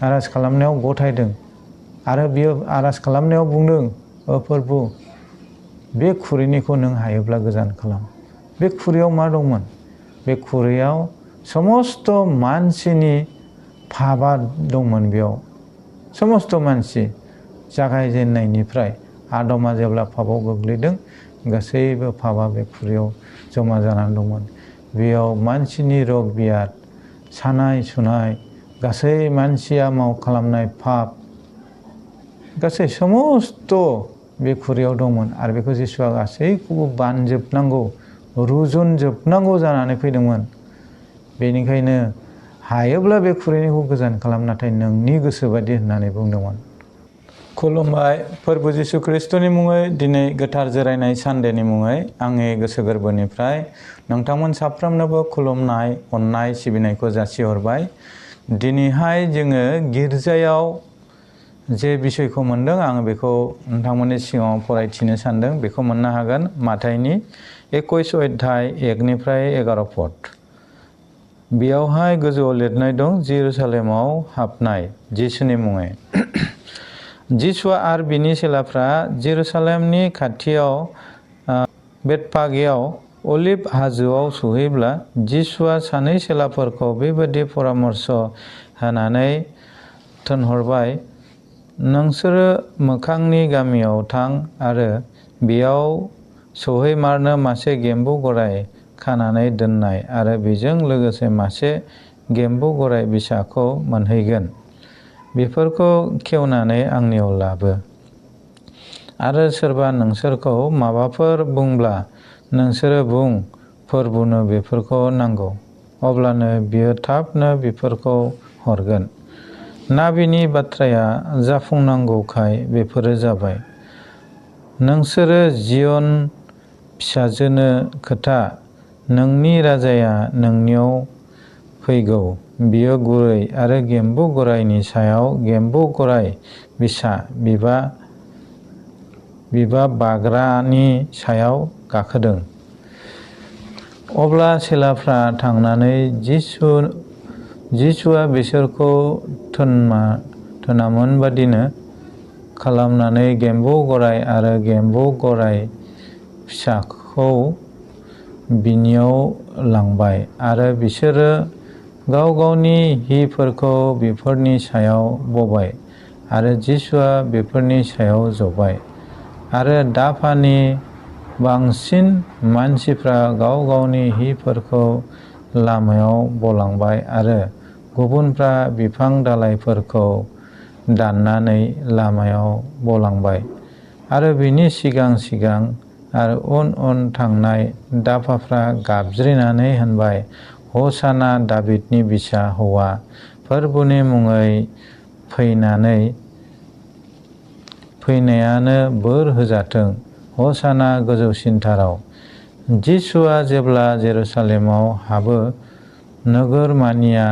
आरज खालामनायाव गथायदों आरो बियो आरज खालामनायाव बुंदों, ओ प्रभु बे खुरैनिखौ नों हायोब्ला गोजान खालाम। बे खुरैयाव मा दंमोन? बे खुरैयाव समस्त मानसिनि पापा दंमोन। बेयाव समस्त मानसि जागायजेननायनिफ्राय आदमा जेब्ला पापाव गोग्लैदों गासैबो पापा बे खुरैयाव जमा जानानै दंमोन। बेयाव मानसिनि रग बियाद, सानाय सुनाय, गासै मानसिया खालामनाय पाप गासै समस्त बे खुरैयाव दंमोन आरो बेखौ जिसुआ गासैखौबो बानजोबनांगौ, रुजुनजोबनांगौ जानानै फैदोंमोन। बेनिखायनो हायोब्ला बे खुरैनिखौ गोजान खालाम, नाथाय नोंनि गोसो बायदि होननानै बुंदोंमोन। खुलुमबाय। फोरबो जिसु ख्रिस्ट'नि मुङै दिनै गोथार जिरायनाय सानदेनि मुङै आंनि गोसो गोरबोनिफ्राय नोंथांमोन साफ्रोमनोबो खुलुमनाय, अननाय, सिबिनायखौ जासिहरबाय। दिनैहाय जोङो गिर्जायाव जे बिसयखौ मोनदों आङो बेखौ नोंथांमोननि सिगाङाव फरायथिनो सानदों। बेखौ मोननो हागोन माथाइनि 21 अध्याय 1-11 पद। बेयावहाय गोजौआव लिरनाय दं, जेरुसालेमाव हाबनाय जिसुनि मुङै। जिसुआ आरो बिनि चेलाफ्रा जेरुसालेमनि खाथियाव बेथफागेयाव अलिभ हाजोआव सहैब्ला जिसुआ सानै चेलाफोरखौ बेबायदि परामर्श होनानै थिनहरबाय, नोंसोरो मोखांनि गामियाव थां आरो बेयाव सहैमारनो मासे गेम्बु गराय खानानै दोननाय आरो बेजों लोगोसे मासे गेम्बु गराय फिसाखौ मोनहैगोन। बेफोरखौ खेवनानै आंनियाव लाबो। आरो सोरबा नोंसोरखौ माबाफोर बुंब्ला नोंसोरो बुं, प्रभुनो बेफोरखौ नांगौ, अब्लानो बियो थाबनो बेफोरखौ हरगोन। नाबिनि बाथ्राया जाफुंनांगौखाय बेफोरो जाबाय। नोंसोरो जियन फिसाजोनो खोथा, नोंनि राजाया नोंनियाव फैगौ, बियो गुरै आरो गेम्बु गरायनि सायाव गेम्बु गराय फिसा, बिबा बाग्रानि सायाव गाखोदों। अब्ला चेलाफ्रा थांनानै जिसुआ बिसोरखौ थिनामोनबादिनो खालामनानै गेम्बु गराय आरो गेम्बु गराय फिसाखौ बिनियाव लांबाय आरो बिसोरो गाव गावनि हिफोरखौ बेफोरनि सायाव बबाय आरो जिसुआ बेफोरनि सायाव जबाय। आरो दाफानि बांसिन मानसिफ्रा गाव गावनि हिफोरखौ लामायाव बलांबाय आरो गुबुनफ्रा बिफां दालाइफोरखौ दाननानै लामायाव बलांबाय। आरो बिनि सिगां सिगां आरो उन उन थांनाय दाफाफ्रा गाबज्रिनानै होनबाय, हसाना दाबिदनि फिसा हौवा, प्रभुनि मुङै फैनायानो बोर होजाथों, हसाना गोजौसिनथाराव। जिसुआ जेब्ला जेरुसालेमाव हाबो, नोगोरमानिया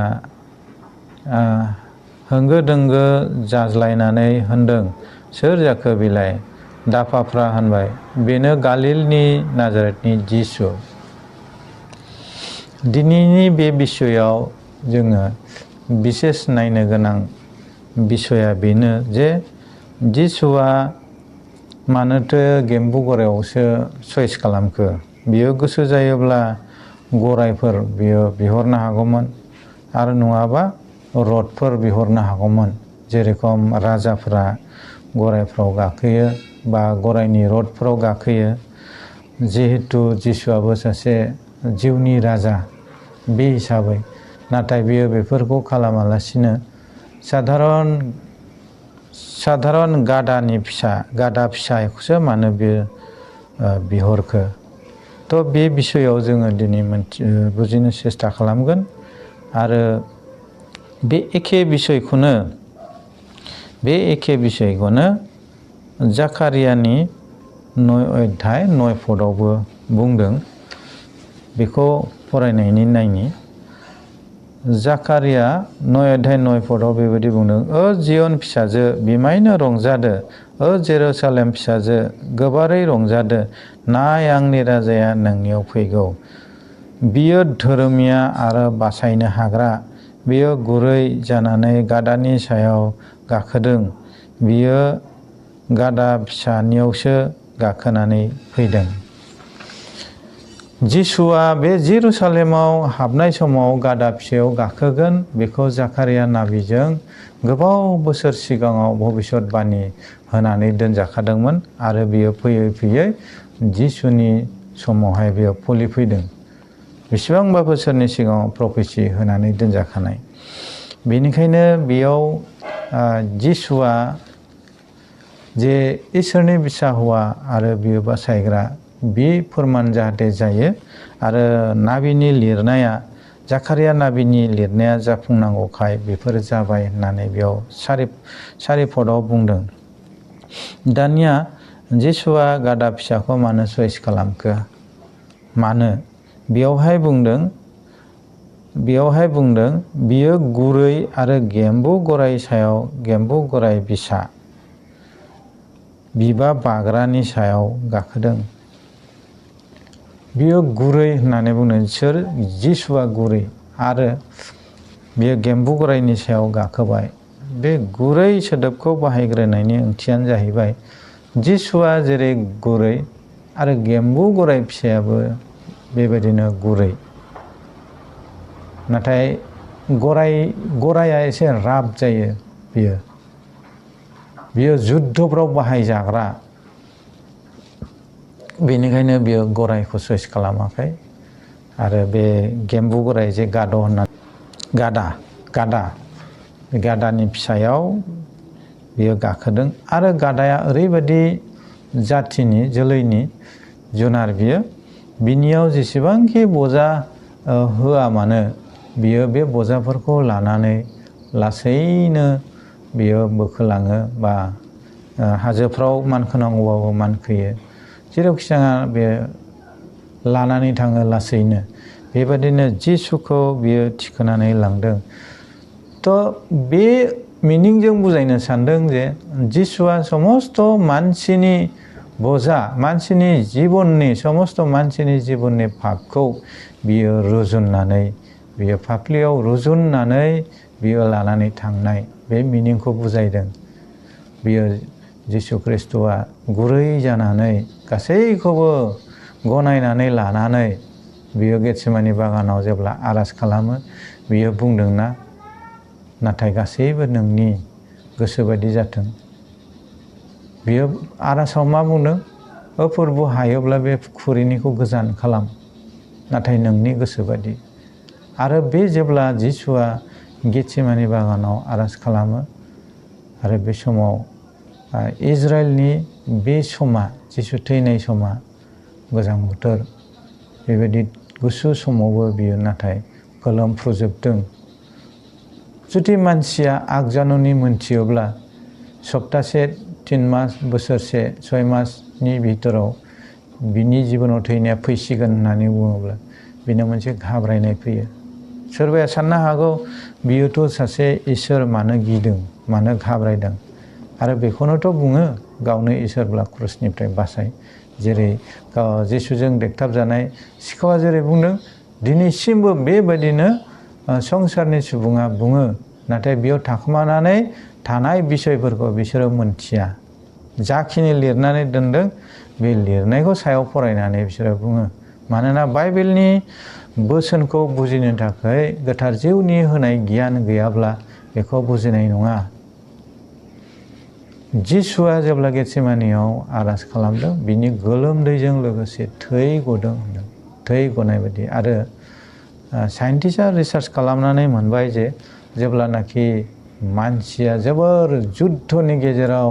होंगो दोंगो जाज्लायनानै होनदों, सोर जाखो बेलाय? दाफाफ्रा होनबाय, बेनो गालिलनि नाजारेथनि जिसु। दिनैनि बे बिसयआव जोङो बिसेस नायनो गोनां बिसयआ बेनो जे जिसुआ मानोथो गेम्बु गरायावसो चइस खालामखो? बियो गोसो जायोब्ला गरायफोर बियो बिहरनो हागौमोन आरो नङाबा रथफोर बिहरनो हागौमोन। जेरेखम राजाफ्रा गरायफ्राव गाखोयो बा गरायनि रथफ्राव गाखोयो। जिहेतु जिसुआबो सासे जिउनि राजा बे हिसाबै, नाथाय बियो बेफोरखौ खालामालासिनो साधारन गादा फिसाखौसो मानो बियो बिहरखो? थ' बे बिसयआव जोङो दिनै बुजिनो सेस्था खालामगोन आरो बे एखे बिसयखौनो जाकारियानि 9 अध्याय 9 पदआवबो बुंदों। बेखौ फरायनायनि नायनि। जाकारिया 9 अध्याय 9 पदआव बेबायदि बुंदों, ओ जियन फिसाजो बिमायनो रंजादो, ओ जेरुसालेम फिसाजो गोबारै रंजादो, नाय आंनि राजाया नोंनियाव फैगौ। बियो धोरोमिया आरो बासायनो हाग्रा, बियो गुरै जानानै गादानि सायाव गाखोदों। बियो गादा फिसानियावसो गाखोनानै फैदों। जिसुआ बे जेरुसालेमाव हाबनाय समाव गादा फिसायाव गाखोगोन बेखौ जाकारिया नाबिजों गोबाव बोसोर सिगाङाव भबिष्यतबाणी होनानै दोनजाखादोंमोन आरो बियो फैयै फैयै जिसुनि समावहाय बियो फलिफैदों। बेसेबांबा बोसोरनि सिगाङाव प्रफेसि होनानै दोनजाखानाय। बेनिखायनो बेयाव जिसुआ जे इसोरनि फिसा हौवा आरो बियो बासायग्रा बे फोरमान जाहाथे जायो आरो नाबिनि लिरनाया जाकारिया नाबिनि लिरनाया जाफुंनांगौखाय बेफोर जाबाय होननानै बेयाव सारि पदआव बुंदों। दानिया जिसुआ गादा फिसाखौ मानो चइस खालामखो? मानो? बेयावहाय बुंदों बियो गुरै आरो गेम्बु गराय सायाव गेम्बु गराय बिसा बिबा बाग्रानि सायाव गाखोदों। बियो गुरै होननानै बुंदों। सोर? जिसुआ गुरै आरो बियो गेम्बु गरायनि सायाव गाखोबाय। बे गुरै सोदोबखौ बाहायग्रोनायनि ओंथियानो जाहैबाय जिसुआ जेरै गुरै आरो गेम्बु गराय फिसायाबो बेबायदिनो गुरै। नाथाय गराया एसे राफ जायो। बियो जुद्धफ्राव बाहायजाग्रा। बेनिखायनो बियो गरायखौ चइस खालामाखै आरो बे गेम्बु गराय जे गादानि फिसायाव बियो गाखोदों आरो गादाया ओरैबायदि जाथिनि जोलैनि जुनार बिनियाव जेसेबांखि बजा होआ मानो बियो बे बजाफोरखौ लानानै लासैनो बियो बोखोलाङो बा हाजोफ्राव मानखोनांगौबाबो मानखोयो। जेरावखि जाया बे लानानै थाङो लासैनो। बेबादिनो जिसुखौ बियो थिखोनानै लांदों। बे मिनिंजों बुजायनो सानदों जे जिसुआ समस्त मानसिनि बजा समस्त मानसिनि जिबननि पापखौ बियो रुजुननानै बियो फाफ्लियाव रुजुननानै बियो लानानै थांनाय बे मिनिंखौ बुजायदों। बियो जिसु ख्रिस्ट'आ गुरै जानानै गासैखौबो गनायनानै लानानै बियो गेतसेमानि बागानाव जेब्ला आर'ज खालामो बियो बुंदोंना, नाथाय गासैबो नोंनि गोसो बायदि जाथों। बियो आर'जआव मा बुंदों? ओ प्रभु हायोब्ला बे खुरैनिखौ गोजान खालाम, नाथाय नोंनि गोसो बायदि। आरो बे जेब्ला जिसुआ गेतसेमानि बागानाव आर'ज खालामो आरो बे समाव इजराइलनि बे समा जिसु थैनाय समा गोजां बोथोर बेबायदि गुसु समावबो बियो नाथाय गोलोमफ्रुजोबदों। जुदि मानसिया आगजानुनि मोनथियोब्ला सप्तासे 3 मास बोसोरसे 6 मासनि भितराव बिनि जिबनाव थैनाया फैसिगोन होननानै बुङोब्ला बेनो मोनसे घाबरायनाय फैयो। सोरबाया साननो हागौ बियोथ' सासे इसोर, मानो गिदों, मानो घाबरायदों? आरो बेखौनोथ' बुङो गावनो इसोरब्ला क्रुसनिफ्राय बासाय। जेरै जिसुजों देगथाब जानाय सिखावा जेरै बुंदों, दिनैसिमबो बेबायदिनो संसारनि सुबुङा बुङो, नाथाय बेयाव थाखोमानानै थानाय बिसयफोरखौ बिसोरो मोनथिया। जाखिनि लिरनानै दोनदों बे लिरनायखौ सायाव फरायनानै बिसोरो बुङो। मानोना बाइबेलनि बोसोनखौ बुजिनो थाखाय गोथार जिउनि होनाय गियान गैयाब्ला बेखौ बुजिनाय नङा। जिसुआ जेब्ला गेतसेमानियाव आर'ज खालामदों बिनि गोलोमदैजों लोगोसे थै गदों होनदों, थै गनाय बायदि। आरो साइन्टिस्टआ रिसार्च खालामनानै मोनबाय जे जेब्लानाखि मानसिया जोबोर जुद्धनि गेजेराव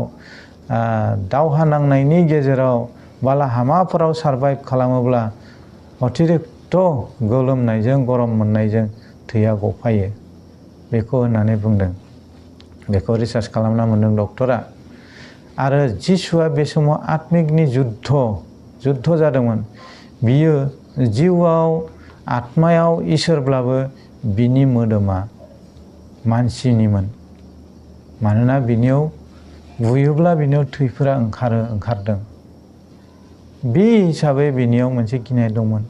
दावहा नांनायनि गेजेराव बालाहामाफोराव सारभाइभ खालामोब्ला अतिरिक्त गोलोमनायजों गरम मोननायजों थैया गफायो बेखौ होननानै बुंदों। बेखौ रिसार्च खालामना मोनदों डक्टरा। आरो जिसुआ बे समाव आत्मिकनि जुद्ध जादोंमोन। बियो जिउआव आत्मायाव इसोरब्लाबो बिनि मोदोमा मानसिनिमोन। मानोना बिनियाव बुयोब्ला बिनियाव थैफोरा ओंखारदों। बे हिसाबै बिनियाव मोनसे गिनाय दंमोन,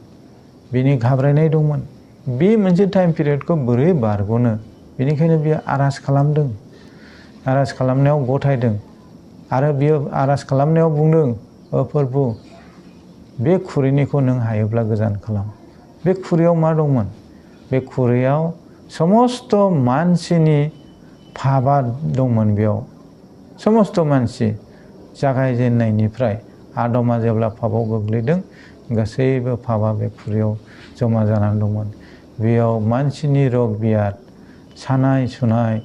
बिनि घाबरायनाय दंमोन। बे मोनसे टाइम पिरियडखौ बोरै बारग'नो बेनिखायनो बियो आर'ज खालामदों। आर'ज खालामनायाव गथायदों आरो बियो आर'ज खालामनायाव बुंदों, ओ प्रभु बे खुरैनिखौ नों हायोब्ला गोजान खालाम। बे खुरैयाव मा दंमोन? बे खुरैयाव समस्त मानसिनि पापा दंमोन। बेयाव समस्त मानसि जागायजेननायनिफ्राय आदमा जेब्ला पापाव गोग्लैदों गासैबो पापा बे खुरैयाव जमा जानानै दंमोन। बेयाव मानसिनि रग बियाद, सानाय सुनाय,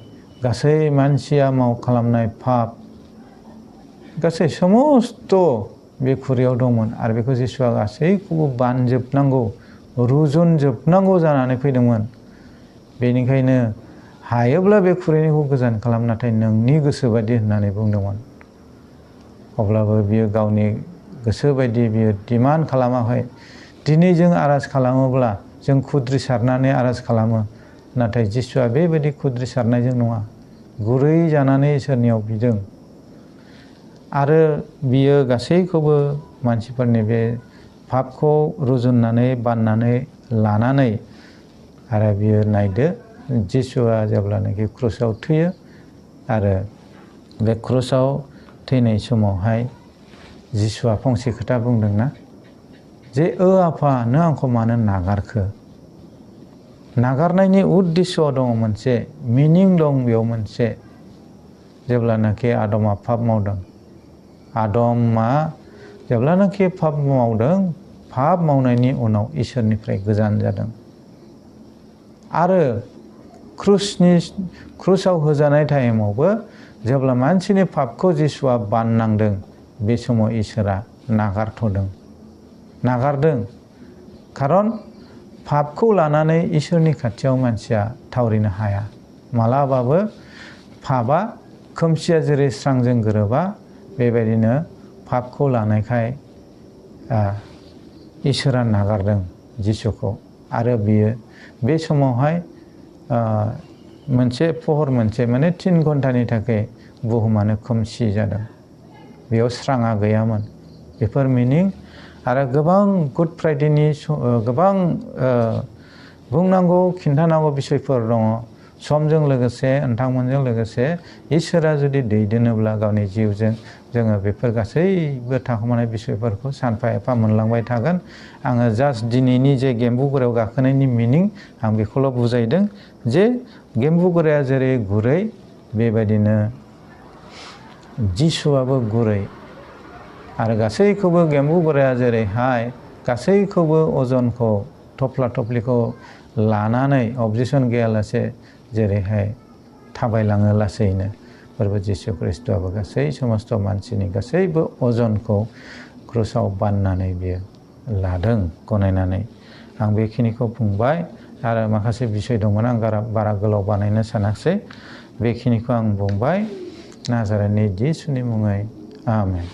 गासै मानसिया खालामनाय पाप गासै समस्त बे खुरैयाव दंमोन आरो बेखौ जिसुआ गासैखौबो बानजोबनांगौ, रुजुनजोबनांगौ जानानै फैदोंमोन। बेनिखायनो हायोब्ला बे खुरैनिखौ गोजान खालाम, नाथाय नोंनि गोसो बायदि होननानै बुंदोंमोन। अब्लाबो बियो गावनि गोसो बायदि बियो डिमान्ड खालामाखै। दिनै जों आर'ज खालामोब्ला जों खुद्रिसारनानै आर'ज खालामो, नाथाय जिसुआ बेबायदि खुद्रिसारनायजों नङा, गुरै जानानै इसोरनियाव बिदों आरो बियो गासैखौबो मानसिफोरनि बे पापखौ रुजुननानै बाननानै लानानै आरो बियो नायदो जिसुआ जेब्लानाखि क्रुसाव थैयो आरो बे क्रुसाव थैनाय समावहाय जिसुआ फंसे खोथा बुंदोंना जे ओ आफा नों आंखौ मानो नागारखो? नागारनायनि उद्देश्य दङ, मोनसे मिनिं दं बेयाव मोनसे। जेब्लानाखि आदमा पाप मावदों, आदमा जेब्लानाखि पाप मावदों, पाप मावनायनि उनाव इसोरनिफ्राय गोजान जादों आरो क्रुसाव होजानाय टाइमावबो जेब्ला मानसिनि पापखौ जिसुआ बाननांदों, बे समाव इसोरा नागारदों। खारन पापखौ लानानै इसोरनि खाथियाव मानसिया थावरिनो हाया। मालाबाबो पापआ खोमसिया जेरै स्रांजों गोरोबा, बेबायदिनो पापखौ लानायखाय इसोरा नागारदों जिसुखौ आरो बियो बे समावहाय मोनसे पहर मोनसे माने 3 घन्टानि थाखाय बुहुमानो खोमसि जादों। बेयाव स्राङा गैयामोन। बेफोर मिनिं आरो गोबां गुड फ्राइडेनि गोबां बुंनांगौ खिन्थानांगौ बिसयफोर दङ। समजों लोगोसे नोंथांमोनजों लोगोसे इसोरा जुदि दैदेनोब्ला गावनि जिउजों जोङो बेफोर गासैबो थाखोमानाय बिसयफोरखौ सानफा एफा मोनलांबाय थागोन। आङो जास्ट दिनैनि जे गेम्बु गरायाव गाखोनायनि मिनिं आं बेखौल' बुजायदों जे गेम्बु गराया जेरै गुरै, बेबायदिनो जिसुआबो गुरै आरो गासैखौबो गेम्बु गराया जेरैहाय गासैखौबो अजनखौ थफ्ला थफ्लिखौ लानानै अबजेक्सन गैयालासे जेरैहाय थाबायलाङो लासैनो, फोरबो जिसु ख्रिस्ट'आबो गासै समस्त मानसिनि गासैबो अजनखौ क्रुसाव बाननानै बियो लादों गनायनानै। आं बेखिनिखौ बुंबाय आरो माखासे बिसय दंमोन, आं बारा गोलाव बानायनो सानाखिसै। बेखिनिखौ आं बुंबाय। नाजारेथनि जिसुनि मुङै आमेन।